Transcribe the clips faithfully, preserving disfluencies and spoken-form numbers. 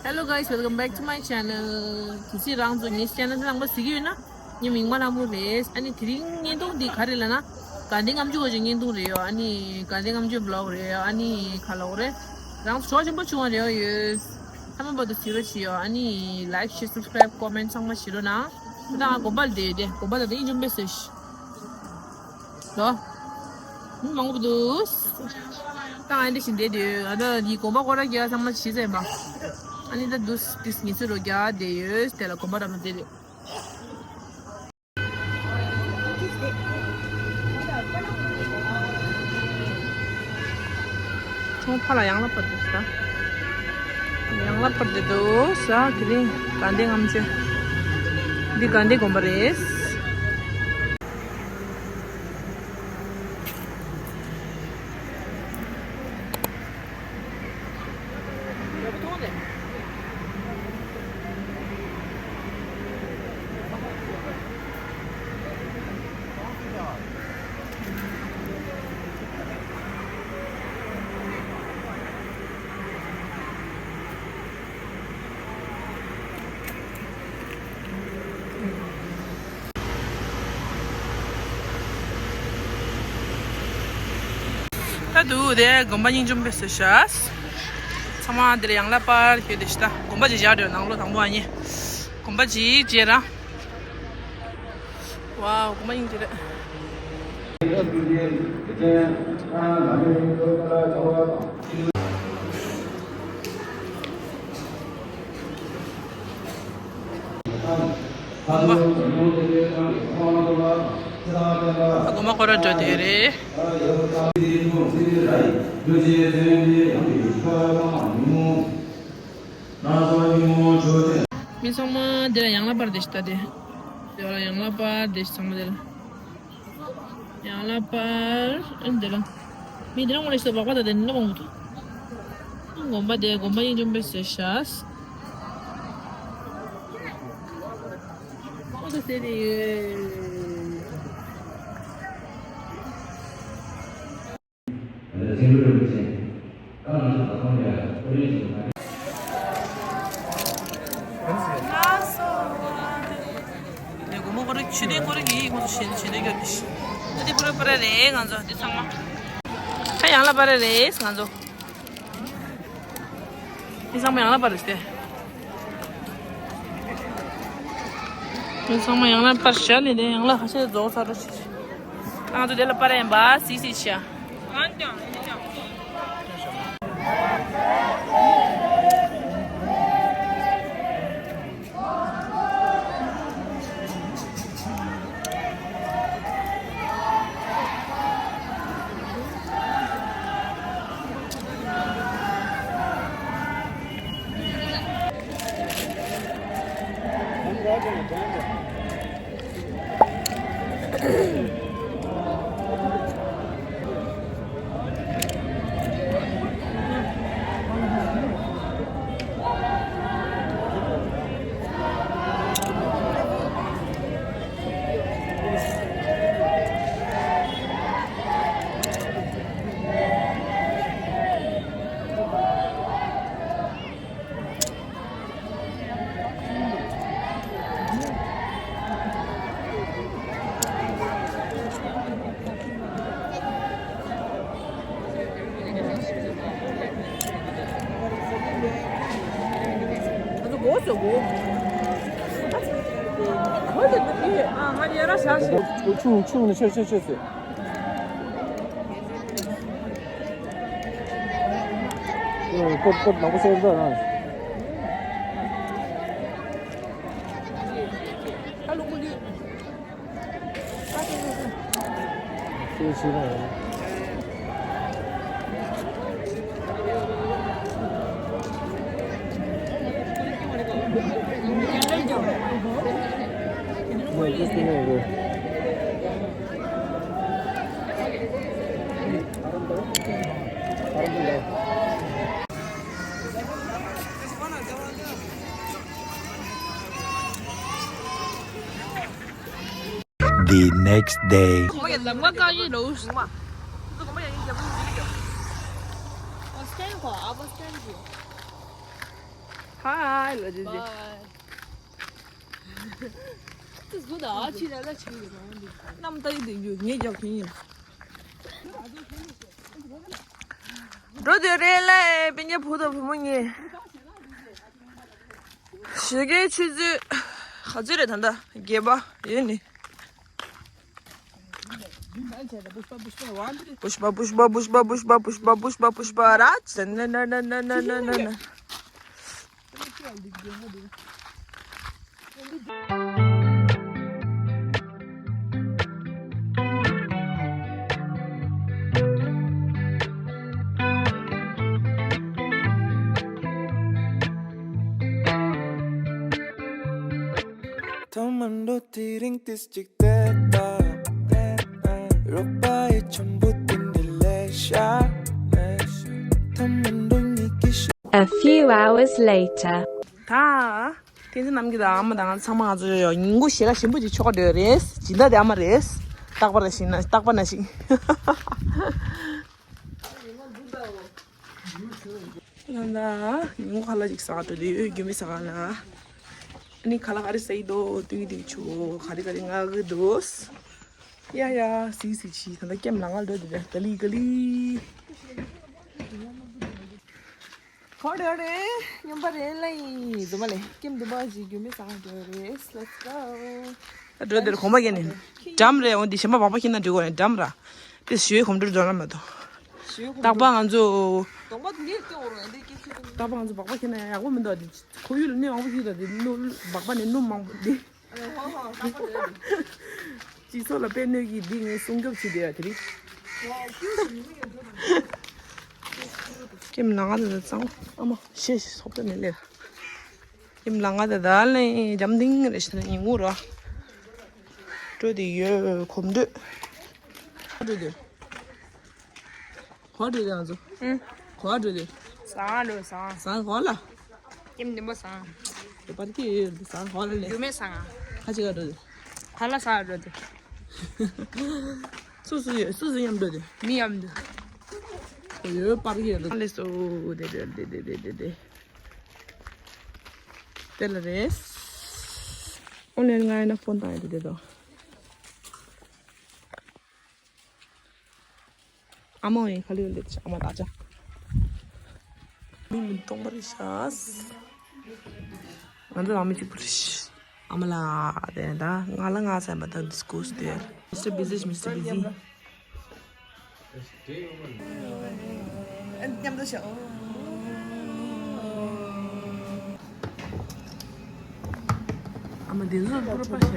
Hello guys, welcome back to my channel. གལ་སྲིད་རང་ཚོ་ངའི་channel་དེ་ནང་པ་གཟིགས་ཀྱི་ཡོད་ན། ངའི་མིང་པ་ལྷ་མོ་རེད། ཨ་ནི་དེ་རིང་བརྙན་ཐུང་འདི་ག་རེ་ལབ་ན། དགའ་ལྡན་ལྔ་མཆོད་གོ་ཆའི་བརྙན་ཐུང་རེད་ཡོད། ཨ་ནི་དགའ་ལྡན་ལྔ་མཆོད་vlog་རེད་ཡོད། ཨ་ནི་ག་ལབ་དགོས་རེད། རང་ཚོ་གྲོགས་ཆེན་པོ་བྱུང་བ་རེད་ཡོད། ཚང་མ་བར་དུ་གཟིགས་རོགས་བྱེད་ཡོད། ཨ་ནི་like, share, subscribe, comment་ཚང་མ་བྱེད་རོགས་གནང་། ད་ང་དགོན་པ་ལ་བསྡད་ཡོད་དེ། དགོན་པ་ལ་བསྡད་ཡིན་འཇོམས་པའི་སྲོལ་ཞིག་ལོ། མི་མང་པོ་འདུག་ད་ང་འདི་བཞིན་བསྡད་དུས་ཨ་ད་འདི་དགོན་པ་སྐོར་ར་རྒྱག་ཚང་མ་བྱེད་ཟེར་པ། ཨ་ནི་ད་འདུག་དེ་ངེད་ཚོ་རོ་རྒྱག་བསྡད་ཡོད། དེ་ལ་དགོན་པ་འགྲམ་ལ་བསྡད་དུས། ཁོང་ཕ་ལ་ཡང་ལ་བར་དུ་ས། ཡང་ལ་བར་དུ་འདུག་ས། དེ་རིང་དགའ་ལྡན་ལྔ་མཆོད། འདི་དགའ་ལྡན་དགོན་པ་རེད། ད་དུ་དེ་དགོན་པ་སྙིང་འཇོམས་པའི་སྲོལ་ཞིག་ཚང་མ་འདིར་ཡང་ལ་པར་ཡོད་དེ་ཤི་ད། དགོན་པ་ཅིག་བཞག་འདྲ་ནང་ལོགས་དང་པོ་ཨ་ནི། དགོན་པ་ཅིག་བྱས་ར། ཝའོ། དགོན་པ་སྙིང་རྗེ་རེད། དགོན་པ་སྐོར་ར་འགྲོ་དེ་རེད། མི་ཚང་མ་འདི་ལ་ཡང་ལ་པར་བསྡད་ཤག་ད་དེ། དེ་ལ་ཡང་ལ་པར་བསྡད་ཤག་ཚང་མ་དེ་ལ། ཡང་ལ་པར་ཨ་འདི་ལ། མི་འདི་ལ་ངོ་ལ་ཤི་ད་བག་པ་ད་དེ་ནི་ལ་མང་པོ་འདུག་དགོན་པ་དེ་དགོན་པ་ཡིན་འཇོམས་པའི་སྲོལ་ཞིག་ཨོ་ད་ཟེར་དེ་ཡོད། ནས་དགོང་མོ་ཁོ་རང་ཆུ་ལྡན་ཁོ་རང་གིས་ཁོ་ཚོ་ཞལ་ཞལ་འདོན་རྒྱབ་ཀྱི་ཤི། ད་དེ་པུ་ར་པུ་ར་རེད་ང་ཚོ་འདི་ཚང་མ། ད་ཡང་ལ་པར་རེད་ང་ཚོ། འདི་ཚང་མ་ཡང་ལ་པར་རེད་དེ། འདི་ཚང་མ་ཡང་ལ་པར་བཞག་ནས་དེ་ཡང་ལ་ཁ་ཤས་རྫོགས་ཚར་འགྲོ་ཤི། ང་ཚོ་དེ་ལ་པར་ཡིན་པ་སི་སི་ཤ། ཆུང་ཆུང་ནས་ཆོས་ཆོས་ཆོས་ཟེར། ཀོད་ཀོད་མང་པོ་བཤད་འདུག་ཨ། The next day. Stand for, I was standing. Hi, ལོ་ཇི་ཇི། Bye. ཙི་བཟོ་ད་ཨ་ཅི་ར་ལ་ཆི་ཡོད་རང་འདི། གནམ་ལྟ་ཡི་དེ་ཡོད་ངས་རྒྱབ་ཁྱོད་ཡིན། འགྲོ་དུས་རེད་ལེ་པིན་ཉེ་བུ་དང་བུ་མོ་གཉིས། ཞོགས་ཀའི་ཆུ་ཚོད་ག་ཚོད་རེད་ད་ལྟ་བརྒྱད་པ་ཡོད་ནི། Pushpa, pushpa, pushpa, pushpa, pushpa, pushpa, pushpa, pushpa, pushpa, pushpa, raj. Na, na, na, na, na, na, na, na. ཐ་མ་འགྲོ་དེ་རིང་ཏིས་ཅིག་བསྡད་ད། རོགས་པ་ཡི་འཆམ་པོ་དེ་འདྲ་ལས་ཤ། ཐ་མ་འགྲོ་ཉིད་ཀྱི་ཤ། A few hours later. ད། བསྟན་འཛིན་རྣམ་རྒྱལ་དང་ཨ་མ་དང་ང་ཚང་མ་ང་ཚོ་ཡོད་ཉིན་གུང་ཞེ་དྲག་ཞིམ་པོ་ཅིག་ཆོ་ག་འགྲོ་ཡོད་རེད། སྦྱིན་བདག་དེ་ཨ་མ་རེད། རྟག་པར་ཞིག་ན་རྟག་པར་ན་ཞིག་ད་ལྟ་ཉིན་གུང་ཁ་ལག་ཅིག་ཟ་ག་འགྲོ་དུས་རྒྱུ་མེད་ཟ་ག་ལ། ཨ་ནི་ཁ་ལག་ག་རེ་ཟ་ཡི་འདུག་ལྟོས་ཀྱི་འདུག་ཆུ་ག་རེ་ག་རེ་མངགས་ཀྱི་འདུག་ཡ་ཡ་སི་སི་ཆི་ད་ལྟ་ཀེམ་ལ་ང་འགྲོ་དུས་ག་ལི་ག་ལི། ག་རེ་རེད་སྨྱོན་པ་རེད་ལ་ཡིན་འཛོམས་མ་ལེ་ཀེམ་འདི་མ་ཞིག་རྒྱུ་མེད་ཟ་ག་འགྲོ་རེད། Let's go. ད་འགྲོ་དེར་གོམ་པ་རྒྱག་ནས་འགྲམ་རེད་འོང་འདི་གཞན་པ་སྦག་སྦག་ཁྱེར་ན་འགྲིག་གོ་ནས་འགྲམ་ར། དེ་ཞོའི་གོམ་འགྲོ་འགྲོ་ན་མ་གཏོགས། ཞོའི་གོམ་རྟག་པ་ང་ཚོ། གདོང་པ་འདི་སྟོན་འོ་རོ་འདི་སྐད་ཆ། རྟག་པ་ང་ཚོ་སྦག་སྦག་ཁྱེར་ན་ཡག་པོ་མི་འདུག་འདི་ཁོར་ཡུག་ལ་གནོད་མང་པོ་ཞིག་འདུག་འདི་སྣུམ་སྦག་སྦག་ནས་སྣུམ་མང་པོ་འདི། ཨ་ཧོ་ཧོ་རྟག་པ་རེད། སྤྱི་ཚོགས་ལ་དཔེ་གནོད་ཀྱི་འདི་ངས་སྲུང་སྐྱོབ་བྱེད་བསྡད་ཡ་དེ་རེད། ཀེམ་ནང་ང་དེ་ཚང་ཨ་མ་ཤེས་ཤེས་སོག་པོ་ནས་ལེ། ཡིམ་ལ་ང་དེ་ད་ལེ་འཇམ་ཐིང་རེ་ཤ་ནི་ངུ་ར། འགྲོ་དེ་ཡོད་གོམ་འགྲོས། འགྲོ་དེ། གོ་འགྲོ་དེ་ང་ཚོ། ཨུ། གོ་འགྲོ་དེ། ཟ་འགྲོ་ཟ། ཟ་གོ་ལ། ཀེམ་འདི་མོ་ཟ། དེ་པར་ཀི་ཡོད་ཟ་གོ་ལ་ལེ། རྒྱུ་མེད་ཟ། ཁ་ཅིག་ག་འགྲོ་དེ། ག་ལ་ཟ་འགྲོ་དེ། སུ་སུ་ཡོད་སུ་སུ་མཉམ་འགྲོ་དེ། མི་མཉམ་དུ། ཡོད་པར་ཀི་ཡོད་ལེ་སོ་དེ་དེ་དེ་དེ་དེ། དེ་ལ་རེད། ཨོ་ལེན་ང་ཡིན་ན་ཕོན་བཏང་ཡོད་དེ་དོ། ཨ་མ་ཡིན་ཁ་ལུ་ལེ་ཨ་མ་ད་ཅག་མི་མི་གཏོང་པ་རེད་ཤག་ང་ཚོ་ཨ་མ་གཅིག་པུ་རེད། ཨ་མ་ལགས་དེ་ད་ང་ལ་ང་ཟེར་མ་ད་ཌིས་ཀོ་སི་དེ། Mister Busy, Mister Busy. མཉམ་དུ་ཤོག་ཨ་མ་དེ་ཚོ་པུར་པ་བྱས།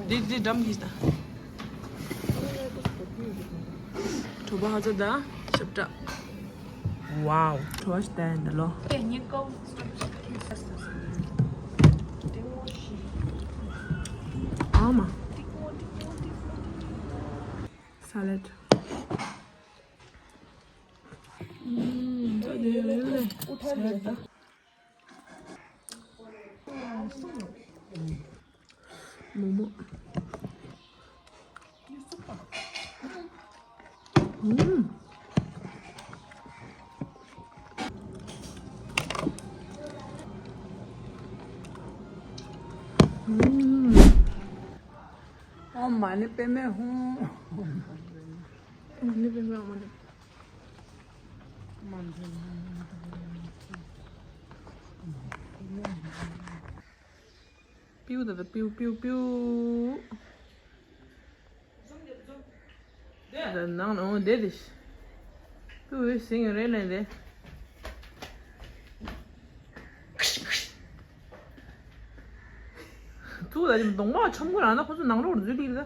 འདི་འདི་འགྲམ་གྱིས་ད། གྲོད་པ་ཧ་ཚ་ད་ཞབས་བྲག Wow, trash stand lo. Ama. Salad. Mm, salad. Momo. ཨུམ། ཨུམ། ཨོཾ་མ་ཎི་པདྨེ་ཧཱུྃ། མ་ཎི་པདྨེ་ཧཱུྃ། མ་ཎི་པདྨེ་ཧཱུྃ། པིའུ་ད་ད་པིའུ་པིའུ་པིའུ། ད་ནང་ལ་འོང་བསྡད་དེ། པིའུ་ཟིང་རེད་ལན་དེ། ཐུག་ད་ཅིག་གདོང་པ་ཆོམ་གོ་རང་ན་ཁོ་ཚོ་ནང་ལོགས་འཛུལ་ལིག་ད།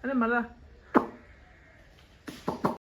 ཨ་ནི་མ་ལ།